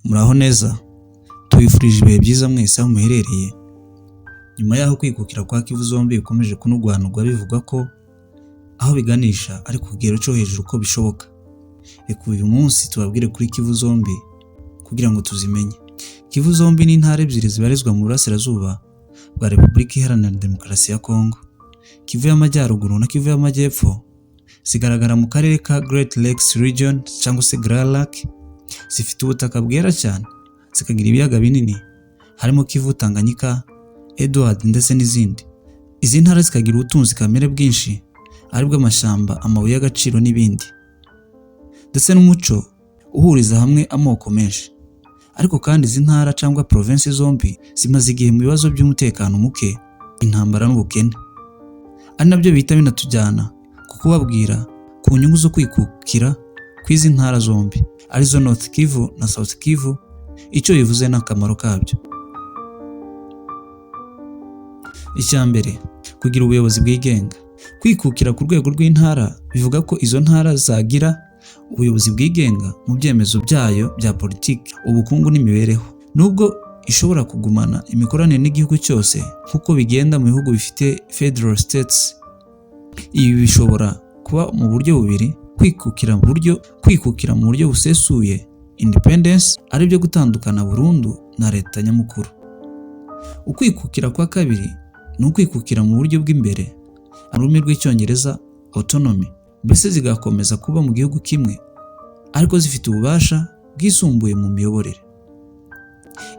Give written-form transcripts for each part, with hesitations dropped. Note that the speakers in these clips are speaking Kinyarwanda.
Muraho neza, tubifurije ibihe byiza mwese aho muherereye. Nyuma y'aho kwikukira kwa Kivu zombi bikomeje kunugwanugwa bivugwa ko aho biganisha ari ku kigero cyo hejuru ko bishoboka. Reka uyu munsi tubabwire kuri Kivu zombi kugira ngo tuzimenye. Kivu zombi ni intara ebyiri zibarizwa mu burasirazuba bwa Repubulika Iharanira Demokarasi ya Kongo. Kivu y'Amajyaruguru na Kivu y'Amajyepfo zigaragara mu karere ka Great Lakes Region cyangwa se Grand Lake, zifite ubutaka bwera cyane, zikagira ibiyaga binini harimo Kivu, Tanganyika, Edward ndetse n'izindi. Izi ntara zikagira ubutunzi kamere bwinshi aribwo amashyamba, amabuye y'agaciro n'ibindi, ndetse n'umuco uhuriza hamwe amoko menshi. Ariko kandi izi ntara cyangwa provinsi zombi zimaze igihe mu bibazo by'umutekano muke, intambara n'ubukene, ari nabyo bihita binatujyana ku kubabwira ku nyungu zo kwikukira kw'izi ntara zombi arizo North Kivu na South Kivu, icyo bivuze n'akamaro kabyo. Icya mbere, kugira ubuyobozi bwigenga. Kwikukira ku rwego rw'intara bivuga ko izo ntara zagira ubuyobozi bwigenga mu byemezo byayo bya politiki, ubukungu n'imibereho. Nubwo ishobora kugumana imikoranire n'igihugu cyose nk'uko bigenda mu bihugu bifite federal states. Ibi bishobora kuba mu buryo bubiri: kwikukira mu buryo busesuye independence, aribyo gutandukana burundu na leta nyamukuru. Ukwikukira kwa kabiri ni ukwikukira mu buryo bw'imbere, mu rurimi rw'Icyongereza autonomy, mbese zigakomeza kuba mu gihugu kimwe ariko zifite ububasha bwisumbuye mu miyoborere.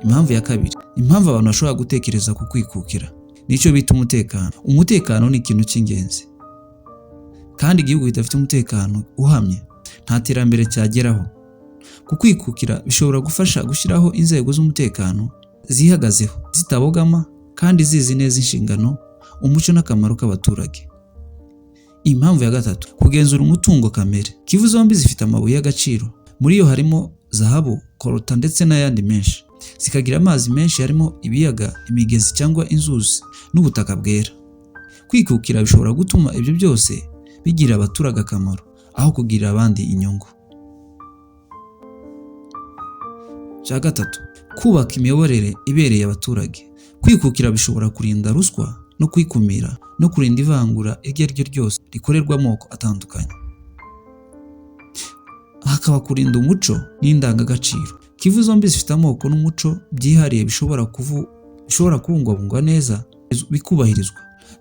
Impamvu ya kabiri, impamvu abantu bashobora gutekereza ku kwikukira, nicyo bita umutekano. Umutekano ni ikintu cy'ingenzi, kandi igihugu kidafite umutekano uhamye nta terambere cyageraho. Kukwikukira bishobora gufasha gushyiraho inzego z'umutekano zihagazeho, zitabogama kandi zizi neza inshingano, umuco n'akamaro k'abaturage. Impamvu ya gatatu, kugenzura umutungo kamere. Kivu zombi zifite amabuye y'agaciro, muri yo harimo zahabu, korota ndetse n'ayandi menshi. Zikagira amazi menshi harimo ibiyaga, imigezi cyangwa inzuzi n'ubutaka bwera. Kwikukira bishobora gutuma ibyo byose bigirira abaturage akamaro aho kugirira abandi inyungu. Cya gatatu, kubaka imiyoborere ibereye abaturage. Kwikukira bishobora kurinda ruswa no kwikumira no kurinda ivangura iryo ari ryo ryose rikorerwa amoko atandukanye. Hakaba kurinda umuco n'indangagaciro. Kivu zombi zifite amoko n'umuco byihariye bishobora kubungwabungwa neza,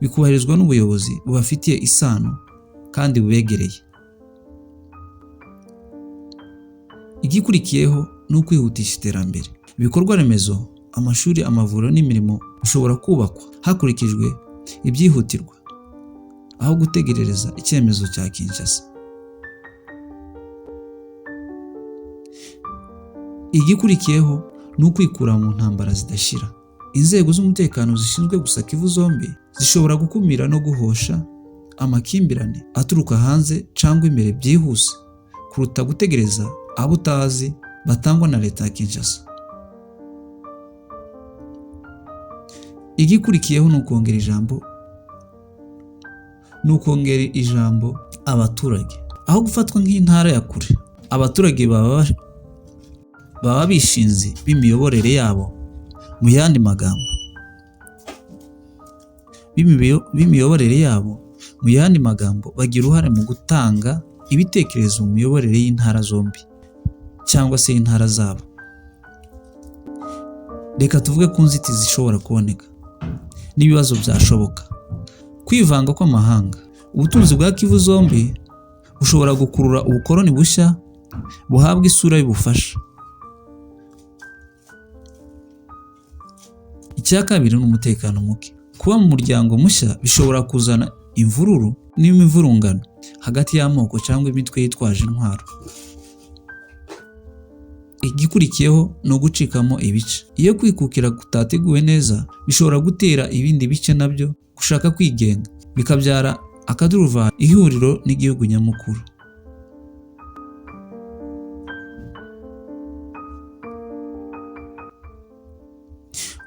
bikubahirizwa n'ubuyobozi bubafitiye isano kandi bubegereye. Igikurikiyeho ni ukwihutisha iterambere. Ibikorwa remezo, amashuri, amavuriro n'imirimo bishobora kubakwa hakurikijwe ibyihutirwa, aho gutegerereza icyemezo cya Kinshasa. Igikurikiyeho ni ukwikura mu ntambara zidashira. Inzego z'umutekano zishinzwe gusa Kivu zombi zishobora gukumira no guhosha amakimbirane aturuka hanze cyangwa imbere byihuse kuruta gutegereza abo utazi batangwa na leta ya Kinshasa. Igikurikiyeho ni ukongera ijambo abaturage. Aho gufatwa nk'intara ya kure, abaturage baba bishinzi b'imiyoborere yabo, mu yandi magambo b'imiyoborere yabo, mu yandi magambo bagira uruhare mu gutanga ibitekerezo mu miyoborere y'intara zombi cyangwa se intara zabo. Reka tuvuge ku nzitizi zishobora kuboneka n'ibibazo byashoboka. Kwivanga kw'amahanga. Ubutunzi bwa Kivu zombi bushobora gukurura ubukoloni bushya buhabwa isura y'ubufasha. Icya kabiri ni umutekano muke. Kuba mu muryango mushya bishobora kuzana imvururu n'imivurungano hagati y'amoko cyangwa imitwe yitwaje intwaro. Igikurikiyeho ni ugucikamo ibice. Iyo kwikukira kutateguwe neza bishobora gutera ibindi bice nabyo gushaka kwigenga, bikabyara akaduruvayo, ihuriro n'igihugu nyamukuru.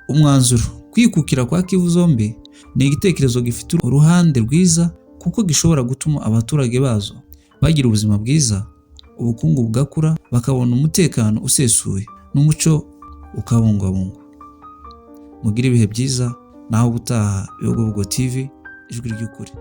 Umwanzuro: kwikukira kwa Kivu zombi ni igitekerezo gifite uruhande rwiza kuko gishobora gutuma abaturage bazo bagira ubuzima bwiza, ubukungu bugakura, bakabona umutekano usesuye n'umuco ukabungwabungwa. Mugire ibihe byiza, naho ubutaha. Ibibogobogo TV, ijwi ry'ukuri.